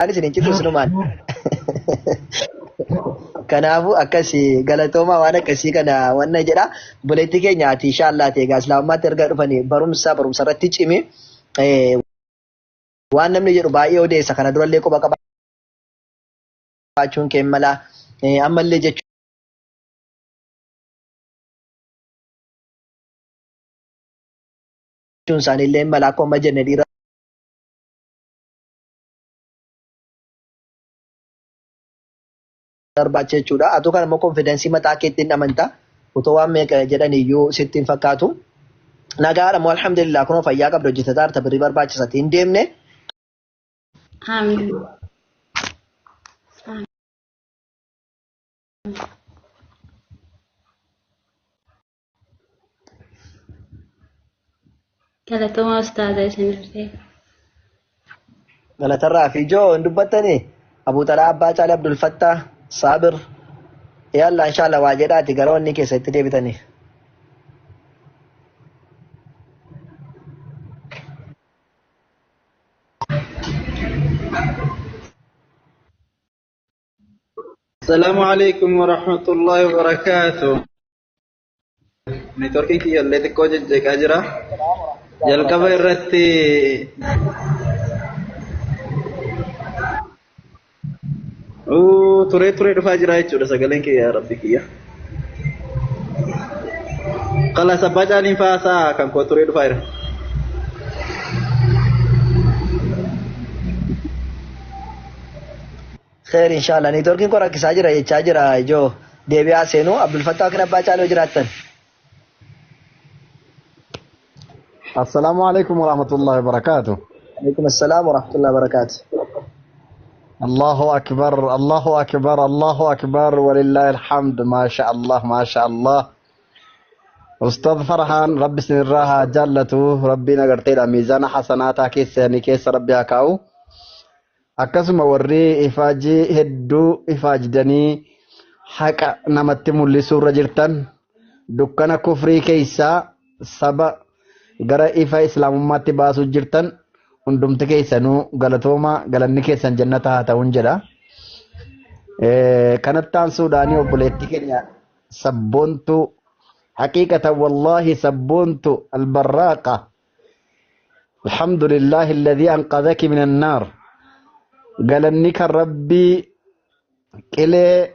Isin hin citu sinumaan. Kanaafuu akkasi galatoomaa waan akkasii kana wanna jedha. Obboleettii keenya ati inshaallah ta'e egaa islaamummaatti erga dhufanii barumsa barumsa irratti cimi. Waan namni jedhu baay'ee odeessa kana durallee quba qabaachuun kee mala. Ammallee jechuun isaaniillee mala akkuma amma jenne dhiira barbaacha jechuudha. Atuu kan immoo konfidensii mataa keetti hin amanta. Utoo waan meeqa jedhan iyyuu sitti hin fakkaatu. Nagaadha moo alhamdulillah kunoo fayyaa qabda hojjetataa jirta birrii barbaachisati hin deemne. Amiin. Galatoomaa ustaaza isinillee. Galatarraa fi ijoo hin dubbattanii Abuu Xalaa Abbaa Caalii Abdul Fattaa Saabir Yalla inshallah waa jedhaati gara wanni keessa itti deebitanii. السلام عليكم ورحمة الله وبركاته. Neetworkiin kiyya illee xiqqoo jejjeeqaa jira. Jalqaba irratti turee turee dhufaa jira jechuudha sagaleen kiyya yaa rabbi kiyya. Kalaas abbaa caaliin faasaa kan koo turee dhufaa jira. Kheer inshallah neetworkiin koo rakkisaa jira jechaa jira ijoo deebi'aa seenuu Abdul Fattaa yookiin Abbaa Caaloo jiraattan. Assalaamu alaikum warahmatullahi wabarakatuh. Alaikum assalaam wa rahmatullahi wa barakaatu. Allahu akbar, Allahu akbar, Allahu akbar, walillahi alhamd, maasha Allah, maasha Allah. Ustaz Farhaan, Rabbi isinirraa haa jaallatu, Rabbiin agarteedha miizaana hasanaataa keessanii keessa Rabbi haa kaa'u. Akkasuma warri ifaajii hedduu ifaajidanii haqa namatti mul'isuu irra jirtan dukkana kufrii keessaa saba gara ifa islaamummaatti baasuu jirtan hundumti keessanuu galatoomaa galanni keessan jannata haa ta'uun jedha. Kanatti aansuudhaan obboleettii keenya sabboontuu haqiiqatan wallaahi sabboontu albarraaqa Alhamdulillahi alladhii anqadhaki minan naar. Galanni kan Rabbii qilee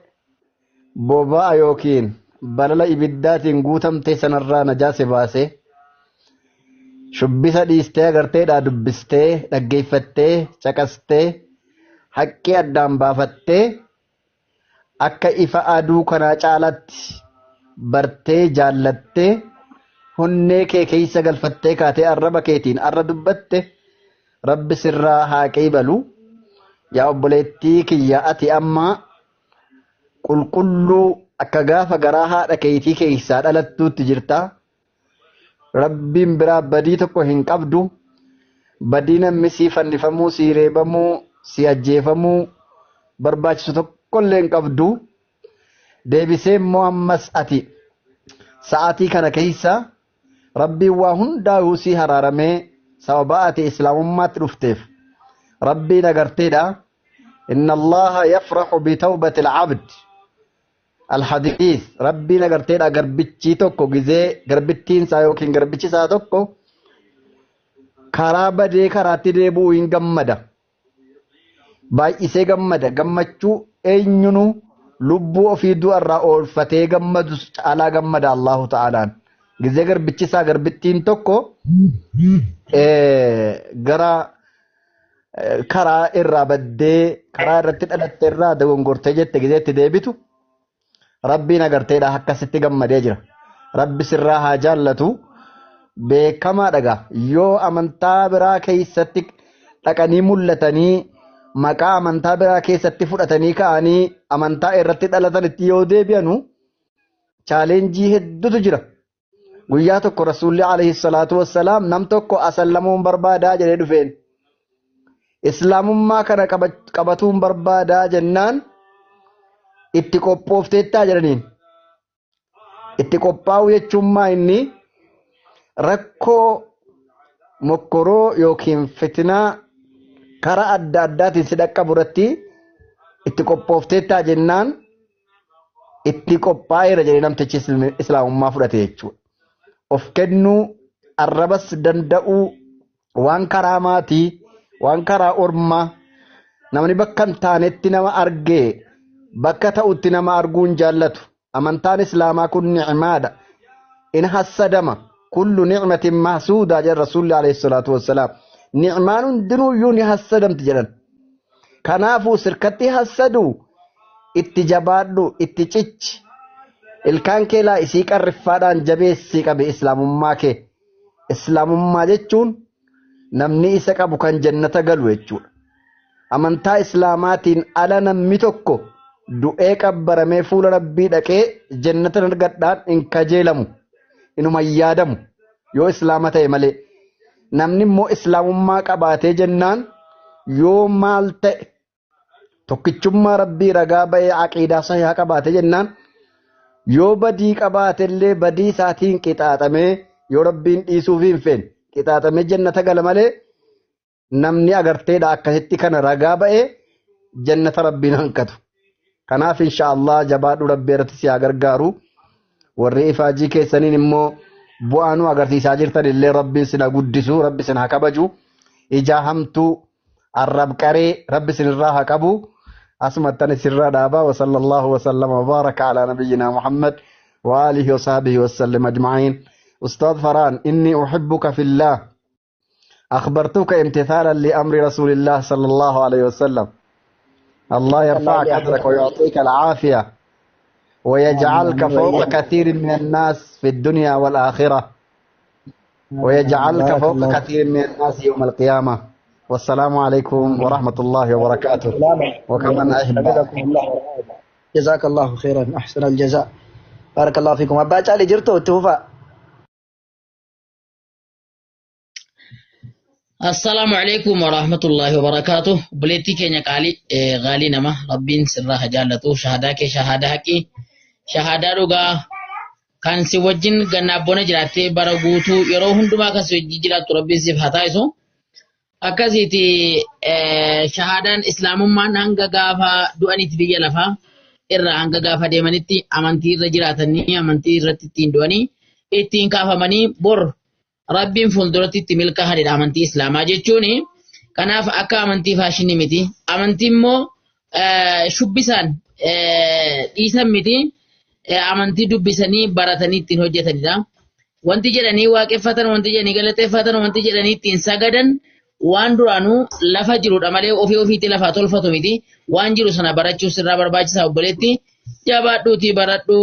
boba'a yookiin balala ibiddaatiin guutamte sanarraa najaa si baase. Shubbisa dhiistee agarteedhaa dubbistee dhaggeeffattee caqastee haqqii addaan baafattee akka ifa aduu kanaa caalatti bartee jaallattee honnee kee keessa galfattee kaatee arraba keetiin arra dubbatte rabbi sirraa haa qeebalu. Yaa obboleettii kiyya ati amma qulqulluu akka gaafa garaa haadha keetii keessaa dhalattuutti jirta. Rabbiin biraa badii tokko hin qabdu. Badii namni sii fannifamuu, sii reebamuu, sii ajjeefamuu barbaachisu tokkollee hin qabdu. Deebisee immoo ammas ati sa'aatii kana keessa Rabbiin waa hundaayuu sii haraaramee sababa ati islaamummaatti dhufteef Rabbiin agarteedha. Inna Allaha yafraxu bitawbati al-abd. Al-Hadiis, Rabbiin agarteedha garbichii tokko gizee garbittiin isaa yookiin garbichi isaa tokko karaa badee karaatti deebi'uu hin gammada. Baay'isee gammada. Gammachuu eenyunuu lubbuu ofii du'arraa oolfatee gammadu caalaa gammada Allahu ta'aalaan. Gizee garbichi isaa garbittiin tokko gara karaa irraa baddee karaa irratti dhalatte irraa dogongortee jette gizee itti deebitu rabbiin agarteedha akkasitti gammadee jira. Rabbi sirraa haa jaallatu beekamaa dhaga yoo amantaa biraa keessatti dhaqanii mul'atanii maqaa amantaa biraa keessatti fudhatanii ka'anii amantaa irratti dhalatanitti yoo deebi'anu chaaleenjii hedduutu jira. Guyyaa tokko Rasuulli alayhi salaatu wassalaam nam tokko asallamuun barbaadaa jedhee dhufeen. Islaamummaa kana qabatuun barbaadaa jennaan itti qophoofteettaa jedhaniin. Itti qophaa'uu jechuun maa inni rakkoo mokkoroo yookiin fitinaa Karaa adda addaatiin si dhaqqabu irratti itti qophoofteettaa jennaan itti qophaa'eera jedhee namtichi islaamummaa fudhate jechuudha. Of kennuu, arrabas danda'uu, waan karaa maatii, waan karaa ormaa, namni bakka hin taanetti nama argee bakka ta'utti nama arguu hin jaallatu. Amantaan islaamaa kun ni'maadha. In hassadama. Kullu ni'matin mahsuudaa jedhan Rasuulli alayhi salaatu wassalaam. Ni'maan hundinuuyyuu ni hassadamti jedhan. Kanaafuu sirkatti hassadu itti jabaadhu, itti cichi. Ilkaan kee laa isii qarriffaadhaan jabeessii qabi islaamummaa kee. Islaamummaa jechuun namni isa qabu kan jannata galu jechuudha. Amantaa islaamaatiin ala namni tokko du'ee qabbaramee fuula rabbii dhaqee jannata argadhaan hin kajeelamu. Inuma hin yaadamu yoo islaama ta'e malee. Namni immoo islaamummaa qabaatee jennaan yoo maal ta'e tokkichummaa rabbii ragaa ba'ee aqiidaa sahihaa qabaatee jennaan yoo badii qabaatellee badii isaatiin qixaaxamee yoo rabbiin dhiisuuf hin feene qixaaxamee jannata gala malee namni agarteedha akkasitti kana ragaa ba'ee jannata rabbiin hanqatu. Kanaaf insha Allah jabaadhu rabbii irratti si haa gargaaru. Warri ifaajii keessaniin immoo bu'aa nu agarsiisaa jirtan illee rabbiin sin haa guddisu, rabbi sin haa kabaju. Ijaa hamtuu arrab qaree rabbi sinirraa haa qabu. Asumattan isinirraa dhaabaa. Wa sallallahu wa sallama wa baraka ala nabiyyina Muhammad wa alihi wa sahbihi wa sallam ajma'in. Ustaad Faraan inni uhibbuka fillah. أخبرتك امتثالا لأمر رسول الله صلى الله عليه وسلم. الله يرفع قدرك ويعطيك العافية ويجعلك فوق كثير من الناس في الدنيا والآخرة ويجعلك فوق كثير من الناس يوم القيامة. والسلام عليكم ورحمة الله وبركاته. وكمن أحبه. جزاك الله خيرا أحسن الجزاء. بارك الله فيكم. أبا جالي جرتو توفى. Assalaamu alaikum warahmatullahi wabarakatuh. Obboleettii keenya qaalii gaalii nama rabbiin sirraa haa jaallatu. Shahadaa kee shahadaa haqii shahadaa dhugaa kan si wajjin gannaaf bona jiraattee bara guutuu yeroo hundumaa kan si wajjin jiraattu rabbiin siif haa taasisu. Akkasiiti shahaadaan islaamummaan hanga gaafa du'anitti biyya lafaa irraa hanga gaafa deemanitti amantii irra jiraatanii amantii irratti ittiin du'anii ittiin kaafamanii bor Rabbiin fuulduratti itti milkaa'anidha amantii islaamaa jechuun. Kanaaf akka amantii faashinii miti. Amantii immoo shubbisaan dhiisan miti. Amantii dubbisanii baratanii ittiin hojjetanidha. Wanti jedhanii waaqeffatan, wanti jedhanii galateeffatan, wanti jedhanii ittiin sagadan waan duraanuu lafa jirudha malee ofii ofiitti lafaa tolfatu miti. Waan jiru sana barachuu sirraa barbaachisaa obboleetti. Jabaadhuutii baradhu.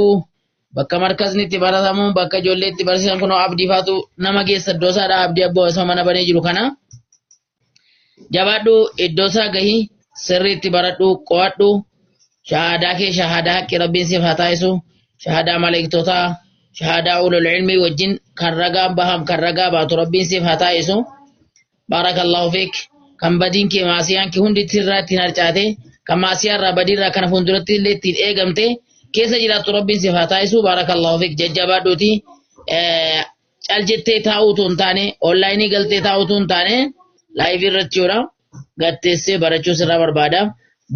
Bakka markazni itti baratamu, bakka ijoollee itti barsiisan kunoo abdii faatu nama geessa iddoo isaadha. Abdii abboo isa mana banee jiru kana. Jabaadhu iddoo isaa gahi sirriitti baradhu qo'adhu. Shahaadaa kee shahaadaa haqqi rabbiin siif haa taasisu. Shahaadaa maleektootaa, shahaadaa ulul ilmii wajjin kan ragaa baham kan ragaa baatu rabbiin siif haa taasisu. Baarakallahu fiik. Kan badiin kee maasiyaan kee hundi sirraa ittiin harcaate, kan maasiyaa irraa badii irraa kana fuulduratti illee ittiin eegamte keessa jiraattu rabbiin siif haa taasisu. Baarakallahu fiik. Jajjabaadhuuti. Cal jettee taa'uutu hin taane, onlaayinii galtee taa'uutu hin taane, laayivii irratti jechuudha. Gatteessee barachuu sirraa barbaada.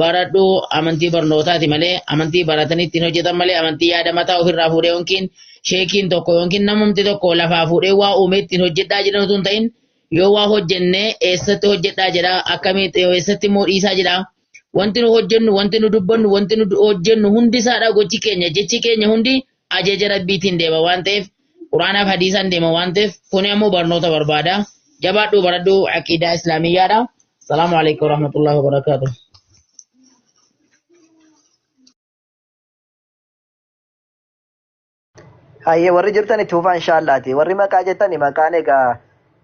Baradhu amantii barnootaati malee, amantii baratanii ittiin hojjetan malee, amantii yaada mataa ofirraa fuudhee yookiin sheekiin tokko yookiin namumti tokko lafaa fuudhee waa uumee ittiin hojjedhaa jedhan utuu hin ta'in yoo waa hojjenne eessatti hojjedhaa jedha akkamitti eessatti immoo dhiisaa jedha. Wanti nu hojjennu, wanti nu dubbannu, wanti nu hojjennu hundi isaadha gochi keenya, jechi keenya hundi ajaja rabbiitiin deema waan ta'eef quraanaaf hadiisaan deema waan ta'eef kuni ammoo barnoota barbaada. Jabaadhu baradhu aqiidaa islaamiyyaadha. Salaamu alaikum warahmatullahi wabarakaatuh. Hayyee warri jirtan itti fufaa inshaallaati. Warri maqaa jettani maqaan egaa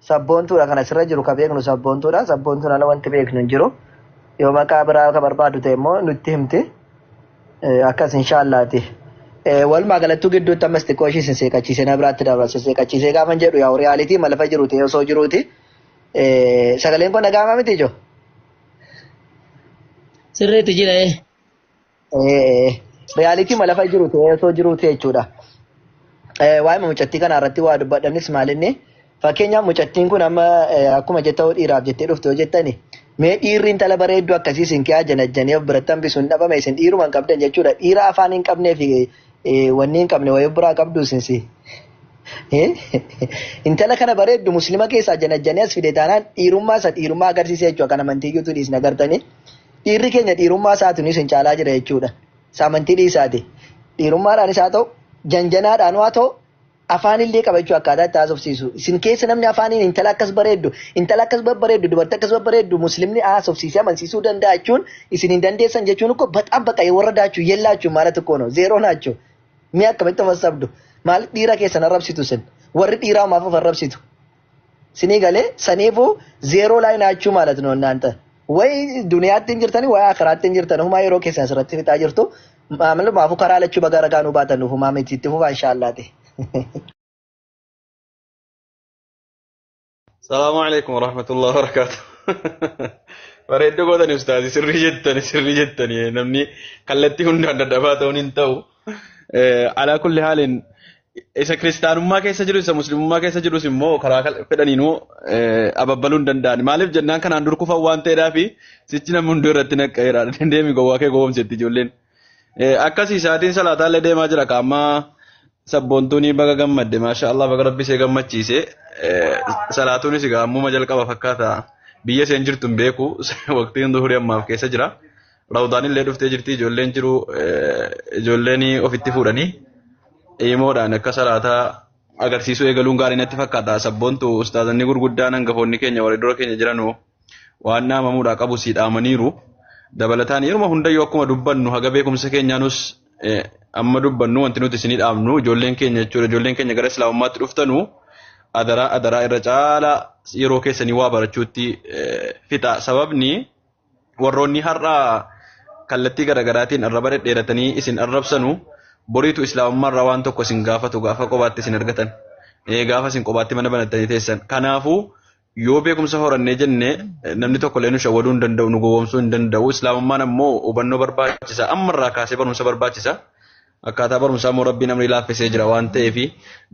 sabboontuudha kan asirra jiru ka beeknu sabboontuudha. Sabboontuun ala wanti beeknu hin jiru. Yoo maqaa biraa ka barbaadu ta'e immoo nutti himti. Akkas inshaallaati. Walumaa galattuu gidduutti ammas xiqqoo ishii sin seeqachiisee na biraatti dabra. Sin seeqachiisee gaafan jedhu yaa riyaalitii malafa jiru ta'e osoo jiruuti. Sagaleen kun dhaga'amaa miti ijoo? Sirriitti jira ee. Riyaalitii lafa jiru ta'ee osoo jiruuti jechuudha. Waa'ee mucattii kana irratti waa dubbadhanis maalinni fakkeenyaaf mucattiin kun amma akkuma jetta dhiiraaf jettee dhufte yoo jettani Mee dhiirri intala bareedduu akkasii isin kiyaa janajjanee of biratti hambisuun dhabame isin dhiiruma hin qabdan jechuudha. Dhiira afaan hin qabnee fi wanni hin qabne wayii of biraa qabdu isin si. Intala kana bareeddu muslima keessaa janajjanee as fide taanaan dhiirummaa isa dhiirummaa agarsiisa jechuudha. Kan amantii iyyuutu dhiisna agartanii. Dhiirri keenya dhiirummaa isaatu isin caalaa jira jechuudha. Isa amantii dhiisaati. Dhiirummaadhaanis haa ta'u, janjanaadhaan haa ta'u, afaan illee qaba jechuudha akkaataa itti haasofsiisu. Isin keessa namni afaaniin intala akkas bareeddu, intala akkas babbareeddu, dubartii akkas babbareeddu muslimni haasofsiisee amansiisuu danda'a jechuun isin hin dandeessan jechuun እኮ በጣም በቃ የወረዳችሁ የላችሁ ማለት እኮ ነው። ዜሮ ናቸው። Mee akkamitti of hassabdu? Maal dhiira keessan arrabsitu isin? Warri dhiiraa maaf of arrabsitu? Sinii galee saniifuu zeeroo ላይ ናችሁ ማለት ነው እናንተ። ወይ duniyaatti hin jirtani ወይ akiraatti hin jirtani. Humaa yeroo keessan asirratti fixaa jirtu. Maafuu karaa lachuu baga ragaa nuu baatan nuuf humaa miti itti fufaa inshaallaati. Salaamu alaikum warahmatullahi wabarakatuh. Bareedduu gootani ustaazi, sirrii jettani, sirrii jettani, namni kallattii hundaan dadhabaa ta'uun hin ta'u. Alaa kulli haalin isa kiristaanummaa keessa jiru isa muslimummaa keessa jirus immoo karaa fedhaniinuu ababbaluu hin danda'an. Maaliif jennaan kanaan dur kufan waan ta'eedhaafi sichi namni hunduu irratti naqqa'eera. Deemi gowwaa kee gowwoomsetti ijoolleen. Akkasii isaatiin salaataallee deemaa jira kaammaa sabboontuun baga gammadde, maasha Allah, baga rabbi ishee gammachiise. Salaatuunis egaa ammuma jalqaba fakkaata, biyya isheen jirtu hin beeku, waqtiin duhurii ammaaf keessa jira. Rawdaan illee dhuftee jirti, ijoolleen jiru, ijoolleen ofitti fuudhanii imoodhaan akka salaataa agarsiisuu eegaluun gaarii natti fakkaata. Sabboontu, ustaazanni gurguddaan hangafoonni keenya warri dura keenya jiranu waan dhaamamuudhaa qabu sii dhaamaniiru. Dabalataan yeruma hundayyuu akkuma dubbannu haga beekumsa keenyaanus amma dubbannu wanti nuti isinii dhaamnu ijoolleen keenya jechuudha, ijoolleen keenya gara islaamummaatti dhuftanu adaraa adaraa irra caalaa yeroo keessanii waa barachuutti fixa. Sababni warroonni har'a kallattii garaagaraatiin arraba dhedheeratanii isin arrabsanu boriitu islaamummaarraa waan tokko isin gaafatu gaafa qobaatti isin argatan, gaafa isin qobaatti mana banattanii teessan. Kanaafuu yoo beekumsa horannee jenne namni tokko illee nu shawwaduu hin danda'u, nu gowwoomsuu hin danda'u. Islaamummaan ammoo hubannoo barbaachisa, ammarraa kaasee barumsa barbaachisa. Akkaataa barumsaa immoo rabbiin amrii laaffisee jira waan ta'eef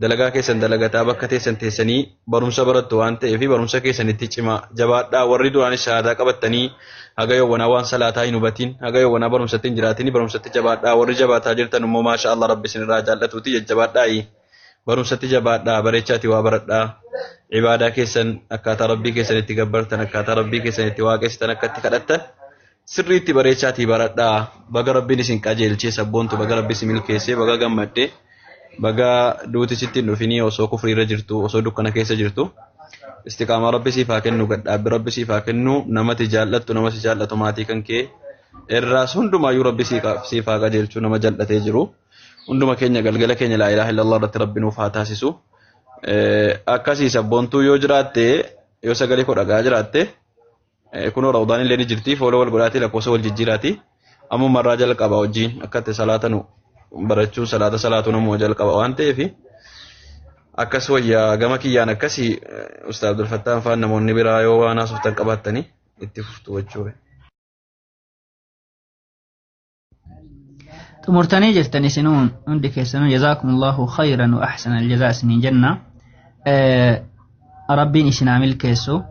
dalagaa keessan dalagataa bakka teessan teessanii barumsa barattu waan ta'eef barumsa keessanitti cimaa jabaadhaa. Warri duraanis shahaadaa qabattanii haga yoowwanaa waan salaataa hin hubatiin, haga yoowwanaa barumsatti hin jiraatin, barumsatti jabaadhaa. Warri jabaataa jirtan immoo maasha Allah, rabbi isinirraa jaallatuuti jajjabaadhaayi. Barumsatti jabaadhaa, bareechaati waa baradhaa. Ibaadaa keessan akkaataa rabbii keessan itti gabbartan, akkaataa rabbii keessan itti waaqessitan, akka itti kadhattan sirriitti bareechaatii baradhaa. Baga rabbiin isin qajeelchee sabboontu, baga rabbi isin milkeessee, baga gammaddee, baga duuti sitti hin dhufinii osoo kufriirra jirtu, osoo dukkana keessa jirtu. Istiqaamaa rabbi siif haa kennu, gadhaabbi rabbi siif haa kennu, namati jaallattu, nama si jaallatu, maatii kan kee irraas hundumaayyuu rabbi siif haa qajeelchu nama jal'atee jiru. Hunduma keenya galgala keenya laa ilaaha illallah irratti rabbi nuuf haa taasisu. Akkasii sabboontuu yoo jiraatte, yoo sagalee koo dhagaa jiraatte, kunoo rawdaan illee ni jirti, follow wal godhaatii lakkoofsa wal jijjiiraati. Ammuma irraa jalqaba hojiin akka itti salaatanu barachuun, salaata salaatu namuma jalqaba waan ta'eef akkas wayyaa gama kiyyaan. Akkasii Ustaaz Abdulfattaan faan namoonni biraa yoo waan haasoftan qabaattanii itti fuftu jechuudha. Xumurtanii jirtan isinuu hundi keessanuu, jazaakumullahu khayran wa ahsana aljazaa isiniin jenna. Rabbiin isinaa milkeessu.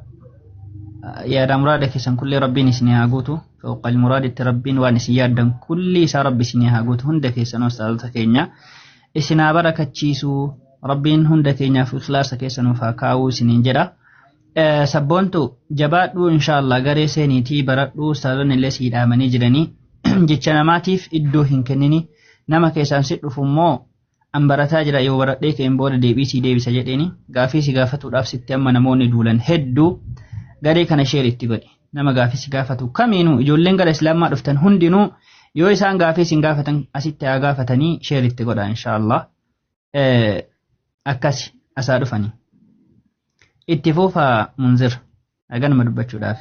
Yaada muraada keessan kulli rabbiin isinii haa guutu. Fawqa muraaditti rabbiin waan isin yaaddan kulli isaa rabbi isinii haa guutu, hunda keessanuu ustaazota keenya. Isinaa barakachiisu, rabbiin hunda keenyaaf ikhlaasa keessa nuuf haa kaa'uu isiniin jedha. Sabboontu, jabaadhuu, inshaallah garee seeniitii baradhuu, ustaazonni illee sii dhaamanii jiranii, jecha namaatiif iddoo hin kennini. Nama keessaan si dhufu immoo an barataa jira, yoo baradhee ka'een booda deebii sii deebisa jedheeni. Gaafii si gaafatuudhaaf sitti amma namoonni duulan hedduu. Garee kana share itti godhi, nama gaafii si gaafatu kamiinuu. Ijoolleen gara islaamaa dhuftan hundinuu yoo isaan gaafii isin gaafatan asitti haa gaafatanii, share itti godha inshaallah. Akkasi asaa dhufanii itti fuufaa munzir haganuma dubbachuudhaaf.